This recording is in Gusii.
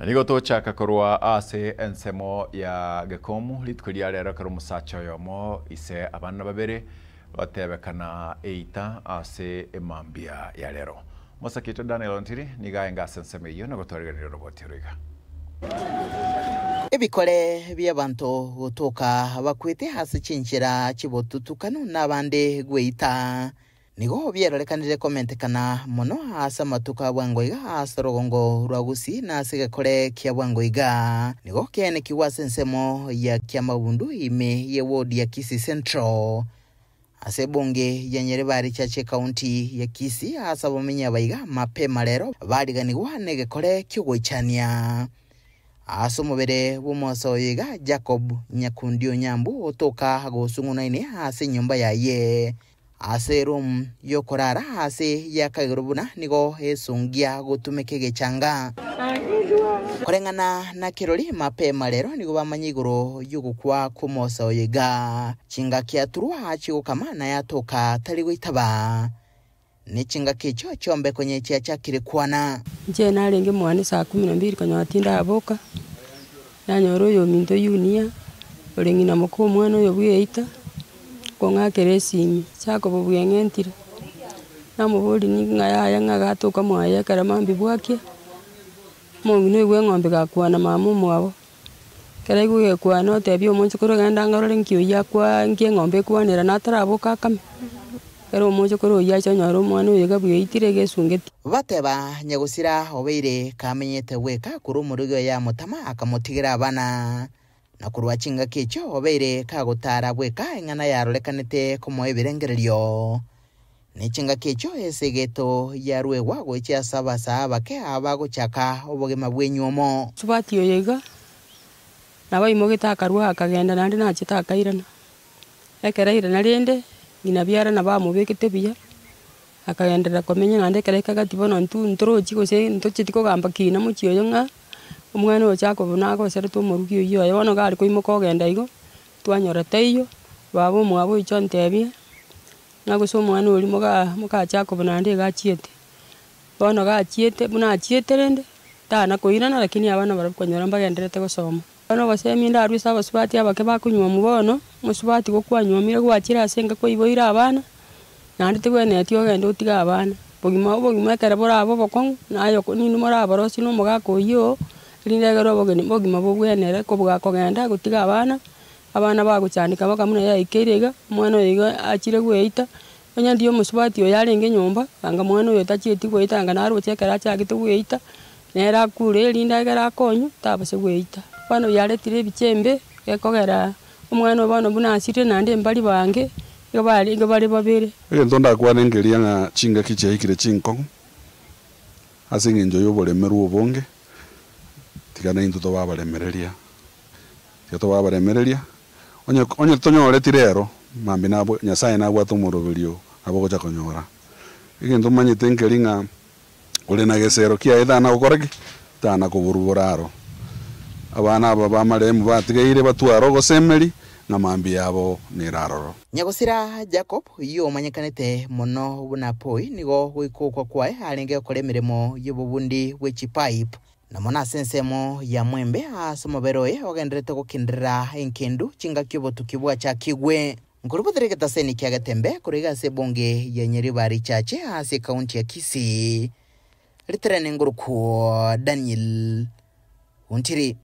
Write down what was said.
Na nigo tochaka korwa ase ensemo ya Gekomu rituko ria rero ekero omosacha oyomo ise abana babere batebekana eita ase emambia ya rero. Omosake oito Daniel Ontiri nigo aenge ase ensemo eyio na gotwarigereria oroboti oro iga. Ebikore bi'abanto gotoka bakwete ase chinchera chi'obotutukanu na abande gweita, nigo biarorekanire komentekana mono ase amatuko a bwango iga ase orogongo rwa Gusii na ase egekore kia bwango iga. Nigo kiaenekigwe ase ensemo ya Kiamabundu ime ye ward ya Kisii Central. Ase ebunge ya Nyaribari Church ekaunti ya Kisii ase abamenyi abaiga mapema rero bariganigwa negekore ki'ogoichania. Ase omobere bw'omosa oyo iga Jacob Nyakundi Onyambu otoka gosung'unaine ase enyomba yaye ase eroom y'okorara ase yakaigorwe buna nigo esongia gotumeka egechanga. Koreng'ana na kirori mapema rero nigo bamanya igoro y'ogokwa kw'omosa oyo iga. Chingaki aturwa achigokama na yatoka tari goitaba, ne chingaki echio chiombe konya chiachakire kwana. Inche narenge mwane saa kumi na mbili konyora tindaboka, nanyora oyominto Yunia, ore ng'ina moka omwana oyo bweita, okong'akera esimi, Jacob bweng'entire. Namoboria ng'a yaya ng'a gatoka mwaye ekero mambia bwakia, omong'ina oyo bwa eng'ombe gakwana mama omwabo. Ekero aigwa egekwana otebia omochokoro genda ng'orore nki oyio akwaa nki eng'ombe ekwanera nataraboka akame. Ekero omochokoro oyio acha onyore omwana oyo iga bweitire egesungeti. Bateba, Nyagosira obeire kamenyete bweka korwa omorogi oye amotama akamotigera abana. Na korwa chingaki echio obeire kagotara bweka eng'ana yarorekanete komoa ebirengererio. Ne chingaki echio esegeto yaruegwa gochia ase abasaa abake abagochaka obogima bw'enywomo. Mosubati oyo iga nabo aimogete akarua akagenda naende nachete akairana. Ekero airana rende, ng'ina biara nabo amobekete buya, akagenderera komenya naende ekero aika gati bono intwe ntorochi gose ntocheti kogamba kina mochie oyo ng'a omwana oyo Jacob nagoserete omorugi oyio oye. Bono iga are koimoka ogenda igo, twanyora taiyo, baba omwabo oicha ontebia. Ng'a gose omwana oria moga moka Jacob naende iga achiete. Bono gachiete buna achiete rende, tana koirana lakini abana barabwo okonyora mbagendererete gosoma. Bono obosemi ndarue ase abasubati abake bakonyuomwa bono, omosubati gokwanyuomire gwachire ase enka kwaiboire abana, naende tebwenereti ogende otige abana. Bogima obogima ekero borabe obokong'u, naye oko ninwe moraborosie na omogaka oyio oo, erinde egere obogeni obogima bobwenere kobua kogenda gotiga abana. Abana bagochandeka mpaka buna yaikeire iga, omwana oyo iga achire gweita, onye ndiyo omosubati oyo arenge nyomba, anga mwana oyo tachieti goeta anga naroche ekero achagete goeita, nere akure erinde ekero akonywa, tabasa goeita. Bono yaretire ebicha embe, gekogera omwana oyo bono buna asirire naende mbari bange, igo barenge bare babere. Egento ndakwane nkeria ng'a chingaki chiaikire chinkong'u, ase eng'encho y'oboremerwa obonge, tiga naintwe tobe abaremereria. Tiga tobe abaremereria, onye onye tonyoreti rero, mambia nabwe Nyasaye nabwate omoroberio nabo ogocha konyora. Egento omanyete nkeri ng'a ore na gesero kiaye tana gokora ki? Tana koborwa boraro. Abana aba ba marehemu batigaire batware ogosemeri, ng'a mambia yabo nere aroro. Nyagosira Jacob, oyio omanyekanete mono buna Poi, nigo goika okwa kwaye arenge gokora emeremo y'obobundi bwe chipipe. Na mono ase ensemo ya mwembe ase omobere oye ogendererete gokenderera enkendu chingaki obotuki bwachakigwe. Nkorobotera egetaseni kia Getembe korwa iga ase ebunge ya Nyaribari Chache ase ekaunti ya Kisii. Ritere nengurukwo Daniel Ontiri.